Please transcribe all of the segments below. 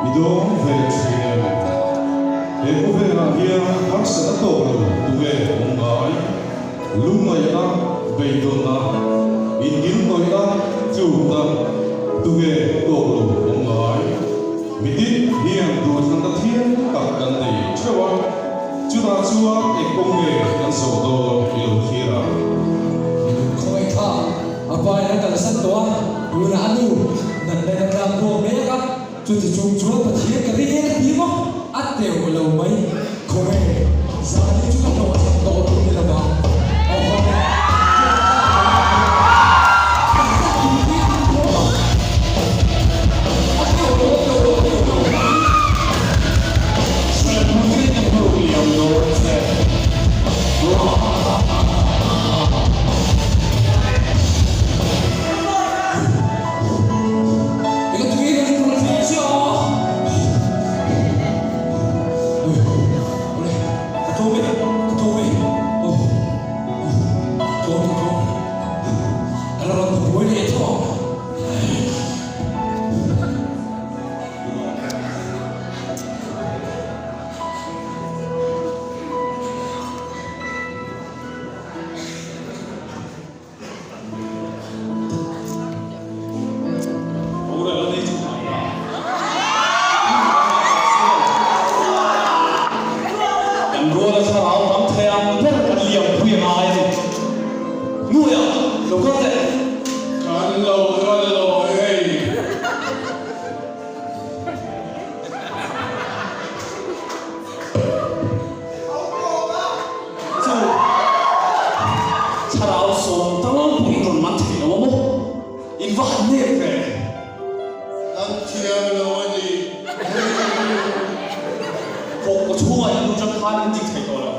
I dawng ve thin em? He khawvelah hian harsatna tawk lo tunge awm ngai? Lungngaihna, beidawnna, inkiltawihna, tlukna tunge tawk lo awm ngai? Mitin hian duhthlanna thiam tak kan nei theuh a, chutah chuan eng kawng nge kan zawh dawn i lo thlir ang. Khawngaih tha, a pa in a kalsan tawh a, tunah a nu natna in a tlak buak mek a, chuti chung chuan Pathian ka ring e ka ti maw? A teuh lo mai. Khawngaih, zan hi chu ka hlawhchham tawh tur ni lo ang. Aw haw e, Kan ruala thlarau tam thei ang ber kan liam pui a ngai a ni. Nuaia, lo kal teh. Kan lo kal lo hei. Chu thlarau sawm tal pawhin rawn man thei lo a maw? In va han nep ve. Kan thiam lo a ni. Thawk kaw chhungah in lu chang khan in dik thei tawh lo.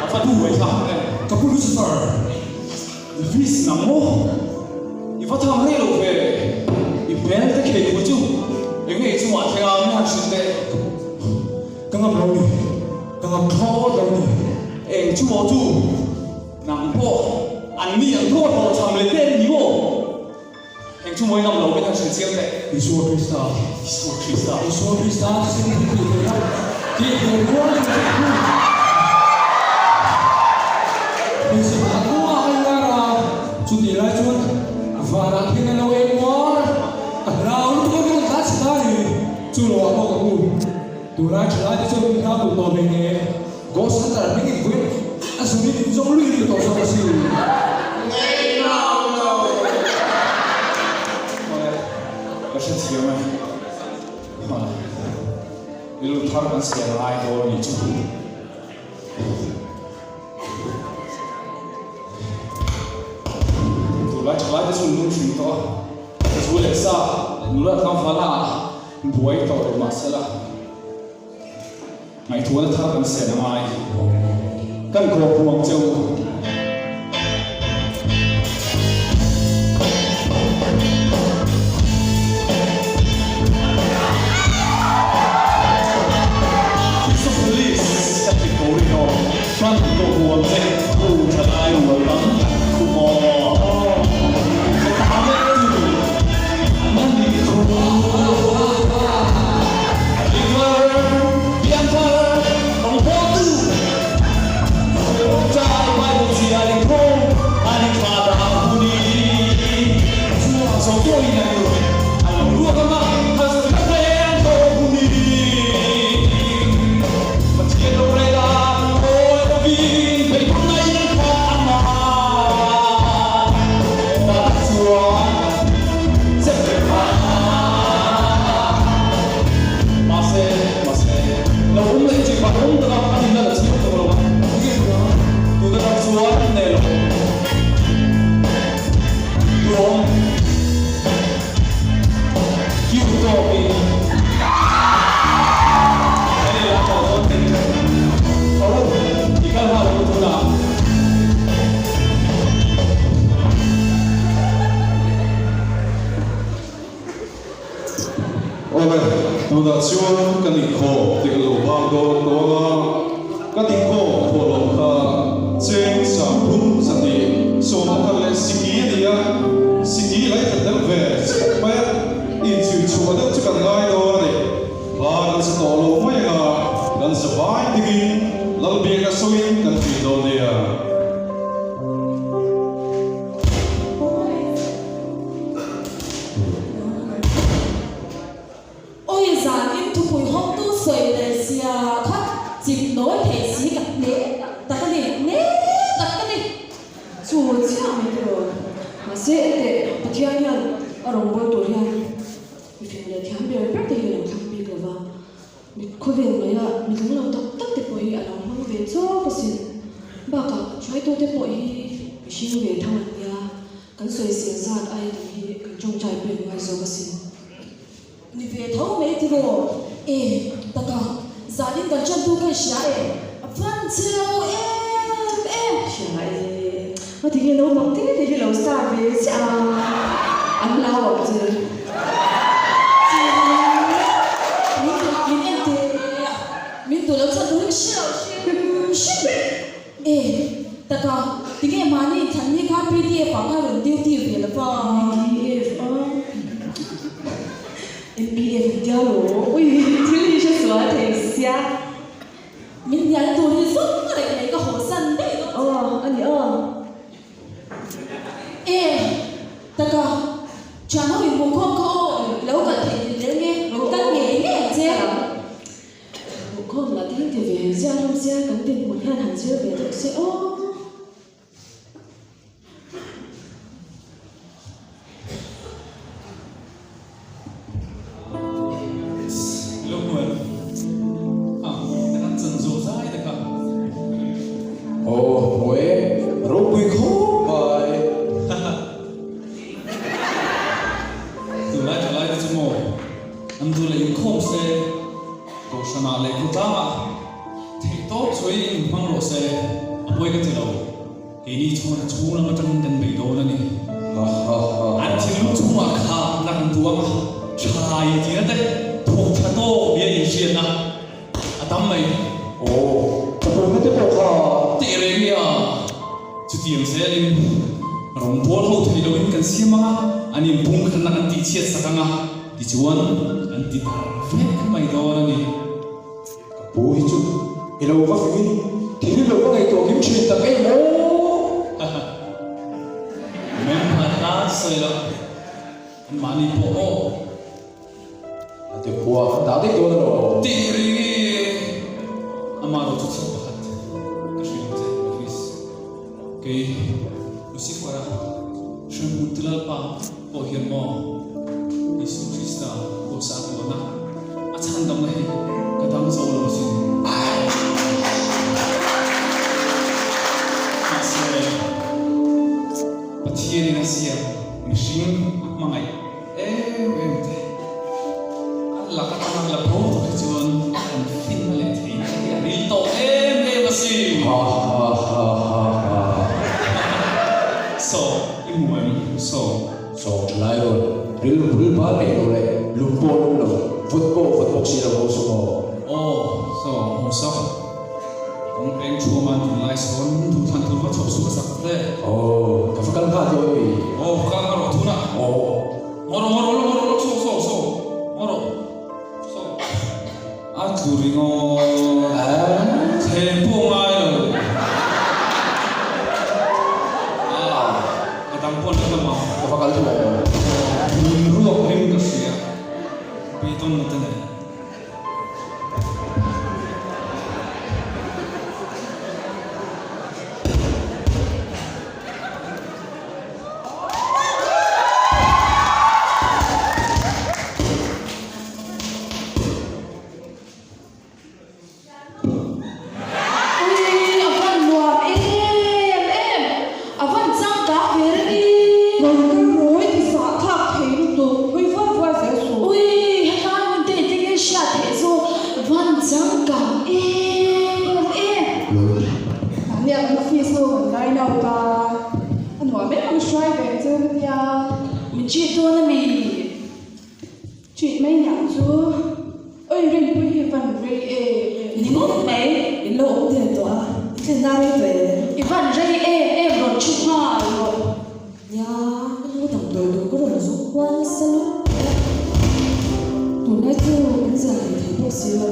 A va duh ve thlak em. Ka pu Lucifer. Elvis nang maw? I va thang rei lo ve. I hmel te khei pui chu eng nge i chungah thleng a mi han hrilh teh. Ka ngam lo ni. Ka ngam thlawt lo ni. Eng chu maw chu? Nang pawh an ni ang thaw hlawh chham leh te ni maw? Eng chu maw i ngam lo min han hrilh chiang teh. Isua Krista. Isua Krista. Isua Krista thisen thil tih theihna tih tur rual in ka hmu. Hmeichhe pakhat hnungah ka inlar a, chutih lai chuan vanah khian a lo eng uar a, ka hlau lutuk a ka rawn tlan chhe ta a ni. Chu lo ah pawh ka hmu. Tunlai thalai te chuan min hlau duh tawh ve nge? Ghost Hunter hming in vuin a zun in in zawng lui lui tawh zawk a si. Ngei nau lo. Awle, ka hrethiam e. Hmana rilru thar kan siam a ngai dawn a nih chu. Tunlai thalai te chu an lung hrim tawh a, ka zu leh sa nula tlangval ah buai tawh lo mahsela ngaihtuahna thar kan sen a ngai. Kan kawp ruang che u. Christopher Lee ka ti ko rih aw. Kan kawp ruang che u thalai rual tam tak khu maw. Ka ta vek tu na ni khu. River pianthar rawngbawl tu Chai Bible chi an in khawm an in thla dah hun i Chhuah zo tuahin an lut an lo ruak ang a harsatna tlem tawh hun i Pathian lo rel a awi lovin beidawnna in an khat ang a Tah chuan che ve kha Mahse mahse lo awm leh chi kha awm tak a a nihna la chhiar tawh lo a tuna tak chuan nei lo tuam kiu tawkin kan in la tawh dawn thei tho i kal nghal ang u tunah. Awle, tunah chuan kan inkhawm tih ka lo bang dawn tawng a, kan inkhawm thawhlawm kha cheng 30 121 leh siki a ni a, siki lai khat tel ve chiah mai a, inchhui chhuah deuh chu kan ngai dawn a ni. Hla kan sa tawh lo mai ang a, kan sa vai dikin Lalbiakna sawiin kan ṭin dawn nia. Awi zanin thupui hawngtu sawi leh zia kha chip nawi thei si ka hne tak a ni, hne tak ka ni. Chu chiah mai te rawn. Mahse enteh Pathian hian a rawngbâwl tur hian mi fing leh thiam ber ber te hi a lo thlang bik lo va, mi khawvel maia mi dang lo tak tak te pawh hi a lo hmang ve chawk asin. Bakah hruaitute pawh hi mihring ve tho an nia, kan sawisel zat aia tam hi kan tawngtai pek ngai zawk asin. Ni ve tho mai tiraw? E, taka, zanin kan ṭantu ka hria e, a van che lo em em. Hria e, a ti nge naupang te te hi lo star ve chiah a, an hlau ang che. Che, min duh, min en teh a, min duh lo chhan tur hi ka hre lo hrim hrim. E, taka, ti nge mahni inthanni kha pdf ah kha rawn duty ve lo va? Pdf a? MPF an tia lo, ui thil hi hre sual thei sia. Min hnial tur hi zawng reng mai ka haw san daih dawn che. Aw, a ni aw. E, taka, thian ho inhmuhkhawm kha aw, i lo kal theih nghilh leh nge, rawn kal ngei ngei ang che. Hmuhkhawm lah te hi ti ve ziah hlawm sia kan dinhmun hian han zir ve deuh se aw. Lo hmual a kan chan zawh zai tak a. Aw hmu e, ropui khawp mai. Tunlai thalai te chu maw An duh leh inkhawm se, Kohhranah leh khawtlangah theihtawp chhuain inhmang rawh se, a pawi ka ti lo. Keini chuan a chhung lam atangin kan bei dawn a ni. An thinlung chhungah kha nak an tuam a, tha intina te thawk tha tawk nia inhriatna a tam mai. Aw, ka pawmna te pawh kha. Teh reng i a, chutiang zelin rawngbawl ho thei loin kan siam ang a, an inbungkhatna kan tihchhiat sak ang a. Tichuan, an ti tar vek mai dawn a ni. Ka pu hi chu i lo va fingin thil hi lo va ngaihtuah kim thin tak em aw? Member hla sawi loh an mahni pawh aw. A ti khua kan dah daih dawn alawm. Tih ring i amah ro chu thil pakhat ka hrilh ang che, Office. Kei Lucifer-a hremhmun Tilalpa pawh hian maw Isu Krista pawisa a tuan a, a chhandamna hi ka dang zo lo asin. Mahse, Pathianin a siam mihring a hmangaih em em te an lak atanga la bo tur hi chuan an finna leh theihna te hi a ril tawh em em asin. Ha ha ha ha ha. Saw i hmu em? Saw. Saw tha lai rawn rilru bul bal nei lo leh lum pawh lum lo, vawt pawh vawt bawk si lo ho saw maw? Aw, saw hmu saw. Kawng peng thuam an tun lai sawn duhthlan tur va chhawp suh sak hle. Aw, ka va kal nghal dawn mi? Aw, va kal nghal rawh tunah. Aw. Ngaw rawh, ngaw rawh, ngaw rawh, saw, saw, saw, ngaw rawh, saw. A tlu ringawt. Thlem pawh ngai lo. Ah, ka dang pawh an la tam ang. Ka va kal thuai ang. Hmun ruak rim ka hria. Beidawn na te nen. Ui, a van nuam em em, a van changkang ve reng i. Rawn rawi ti zah thlak thei lutuk, hawi vuai vuai zel suh. Ui, hetlai hun te te nge hriat theih zawk, van changkang em em. Mahni an office ho kan line out a, a nuam em ang hruai ve chu ka tia. Min treat dawn a mi? Treat mai niang chu oi Rinpui hi van rei em em. Ni ngawt mai, in lo awm der tawh a, i thlen na rei tawh em? I van rei em em rawn thu nghal rawh. Nia, ka nu damdawi tur ka rawn zawng kual nasa lutuk mai a. Tunlai chu kan zia hlei thei bawk si lo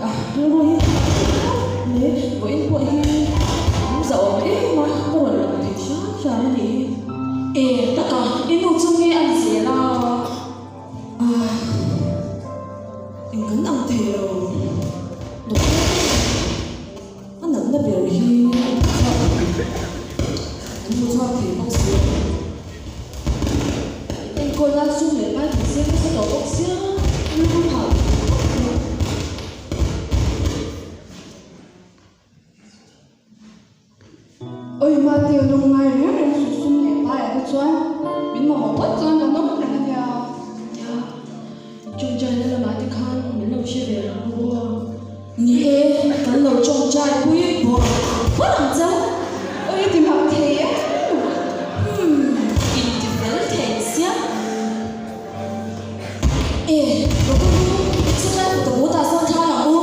a, rilru hi a hah thei khawp mai. Vawiin pawh hi an zahawm em a, ka rawn lang thei hram hram a nih hi. E taka, i nu chu nge a ni zel a? Ah, eng kan ang thei lo. Doctor te a natna ber hi an hmu chhuak thei bawk si lo. Enkawl lai sum leh pai kan siam nasa tawh bawk sia, rilru phah duh tawh bawk lo. Awi Mateo lungngai reng reng suh sum leh paiah te chuan min mamawh phawt chuan kan awm reng a nia. Nia, tawngtaina lamah te khan min lo hre ve rang bawk a. Ni e, kan lo tawngtai pui bawrh bawrh ang che. Awi ti mak thei em? Umm, inti fel thei sia. E, Doctor Hu, satlai kut a bawtah sawn thla ang u.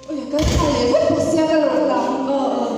Awi a kal thla leh vek bawk sia ka lo kal ang. Aw aw.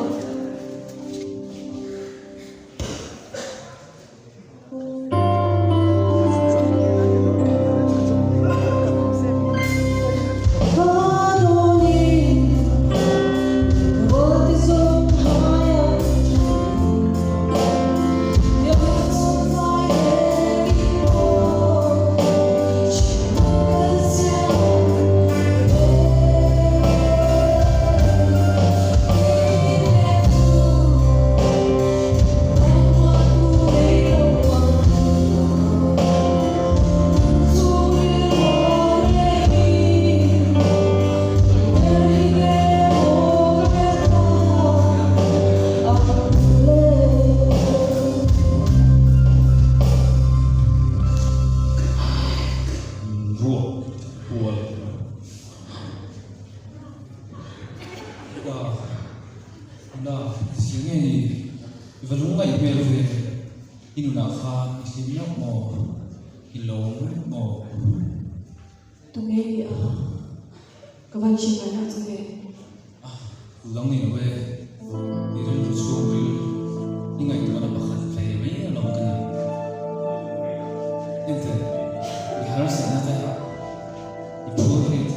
Ruak kual. Na, thil nge ni? I va lungngaih hmel ve. I nunah khan i hlim meuh maw? I lawm meuh maw? Tunge i a? Ka van hre ngai lo che ve. A, u dang ni lo e. I rilru chhung ril i ngaihtuahna pakhat ve mai alawm ka ni. Enteh, i harsatna te, i phur rit,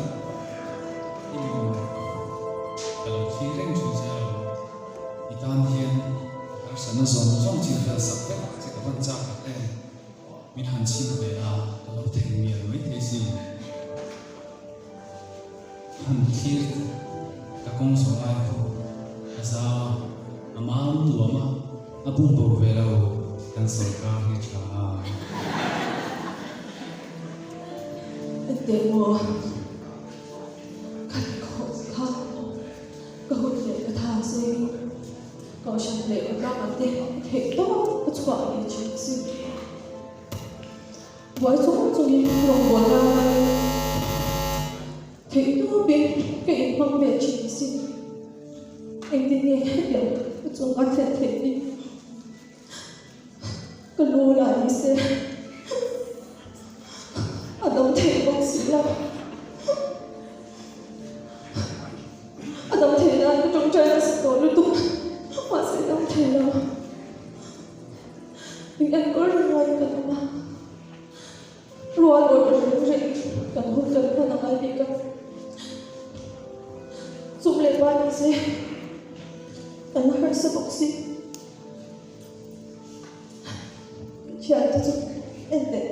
I mi maw? Ka lo thlir reng thin che lo. I tan hian harsatna zawng zawng chin fel sak vek che ka van chak tak em? Min han chhim ve a, ka lo thei mial mai thei si. Han thlir ka kawng zawh lai khu a zau a, a mam nuam a, a bum bo ve lo kan sawrkar hi tha a. Enteh maw? Ka khawh kha ka hun leh ka tha seng kohhran leh ka tlak ang te theih tawp ka chhuah ve thin a sin. Buai chung chungin rawngbawlna ngaiin theih tawpin ka inhmang ve thin a sin. Engtin nge hetiang ka chung a thlen theih ni? Ka lu lah ni se a dam thei bawk si lo. A dam thei nan ka tawngtai nasa tawh lutuk mahse a dam thei lo. Min enkawl reng laiin kan awm a, rual awrh reng reng kan hun kan hman a ngai bik a. Chum leh pa ni se kan la harsa bawk si. Thiante chu en leh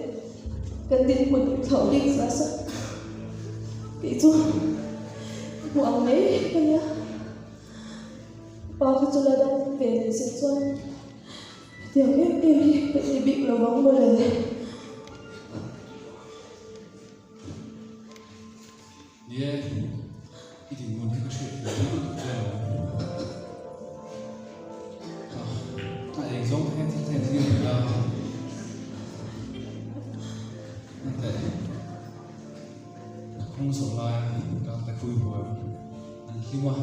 kan dinhmun thlauh bik zah sak tih chu hmuh ang mai ka nia. Pa kha chu la dam ve ni se chuan hetiang em em hi ka ti bik lo vang mawle. Ni e, i dinhmun hi ka hriat thiam bik lutuk che lo. A eng zawng te hian thil thlen thlir ve la. Enteh, ka khawng zawh laia ka te phui huai an hlim a,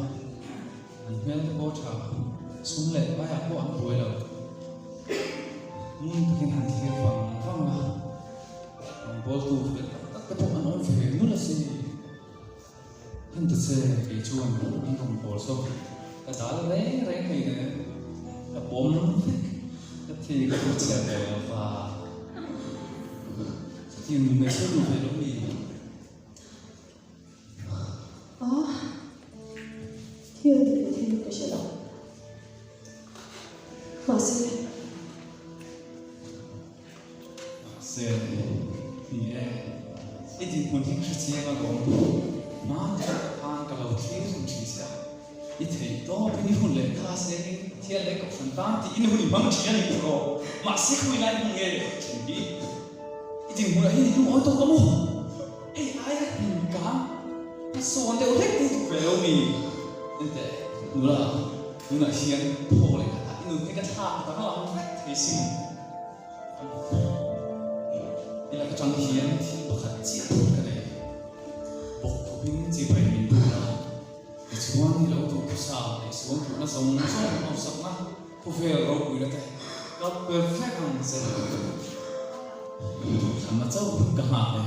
an hmel te pawh a tha, sum leh paiah pawh an buai lo. Ngun takin han thlir vang vang a. Rawngbawltu fel tak tak te pawh an awm ve nul a si. Heng ta che kei chuan an rawn bawl zawk. Ka dal reng reng hei nen ka pawm vek ka thi ka thu chhiat ve lo va. Khatiang nun ngaihsawi duh ve lo mi? Ah, thil dik leh thil ka hre lo. Mahse. Mahse, ni e, i dinhmun hi ka hre chiang alawm. Hmana chu khan ka lo thlir reng thin che a, i theih tawpin i hun leh kha sengin Pathian leh Kohhran tan tiin hun i hmang thin a ni tawh. Mahse, khawi lai hmun nge thin hi i dinhmunah hian i lungawi tawk a maw? Hei aia hmun kang a sawn deuh hlek te hi duh ve lo mi? Enteh, nula, tunah hian thaw leh khatah i nun hi ka thlak danglam vek thei sin. I lak atang hian thil pakhat chiah phut ka nei. Bawk khawpin chibai min buk a, tichuan i lo duh thusa leh sual duhna zawng zawng hausakna khawvel ropuina te ka pe vek ang che. Duhthlanna chauh ka nghak e.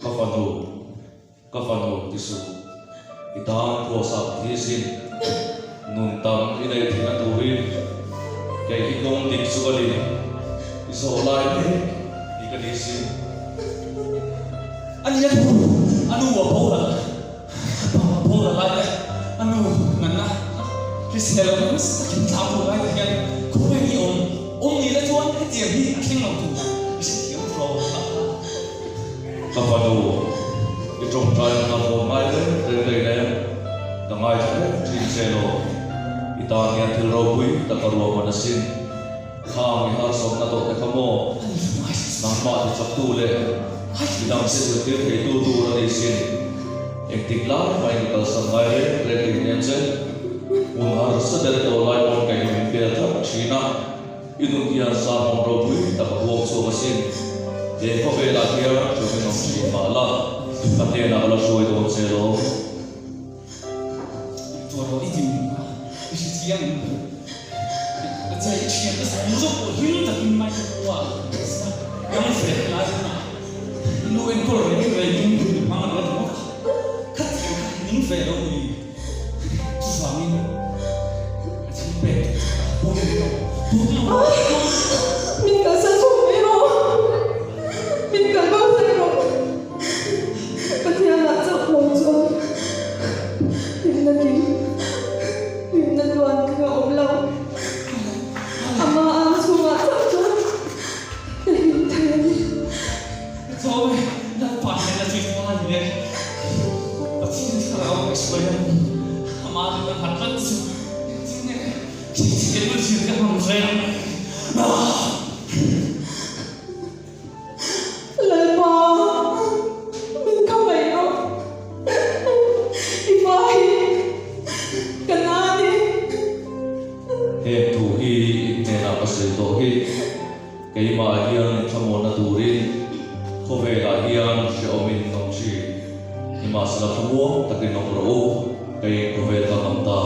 Ka fanu. Ka fanu ti suh, i tan Kross-ah ka thi sin. Nun tam i neih theihna turin kei hi kawng dik chu ka ni, i zawh lai mek hi ka ni sin. A ni a nu, a nu a boral, a pa a boral lai te, a nu nganna hrisel lo nasa takin tlau tur lai te hian khawvel hi awm awm ni la chuan hetiang hi a thleng lo tur i hrethiam tawh lo a. Ka fanu, i tawngtai na ka hawn ngai reng reng reng em? Ka ngaithla reng thin che lo. I tan hian thil ropui tak a ruahman asin. Khang i harsawmna tawh te kha maw? Nangmah ti chaktu leh midang te zirtir theitu tur a ni sin. Engtik lai mahin ka kalsan ngai reng reng thin em che? Hun harsa ber tawh lai pawn ka inhmel tlat thin a. I nun hian sermon ropui tak a huam chhuak asin. He khawvelah hian hrumin awm thin mah la, ka hnenah ka la hruai dawn che lo. Tuah rawh i din a, i hre chiang em? A che i thian te zawng zawng pawh hlim takin mai ka hmu a, dam ve lai hunah i nu enkawl reng rengin i hmang a lo ti ngawt a, khatiang kha i ning ve lo ni. Chuvangin a thil pek tur chu ka pawm lo, pawm lo. Min kalsan zawk mai rawh, min kal bo thei rawh. Pathianah chauh lo chuan hlimna kim, hlimna tluan ka awm lo. Ama ang chhungah chauh chuan ka hlim thei a ni. Ka chaw e, Lalpa hian a zui hma ni e. Pathian thlarau ka sawi a, amah rin a nghat tlat chu engtin nge thil zir ka hmang reng. Lalpa, min khawngaih rawh. I fa hi ka na a ni. Heng thu hi i hnenah ka sawi tawh hi. Keimah hian thlamuanna turin khawvelah hian hrehawmin awm thin. Nimahsela thlamuang takin awm rawh u, kei khawvel ka ngam ta.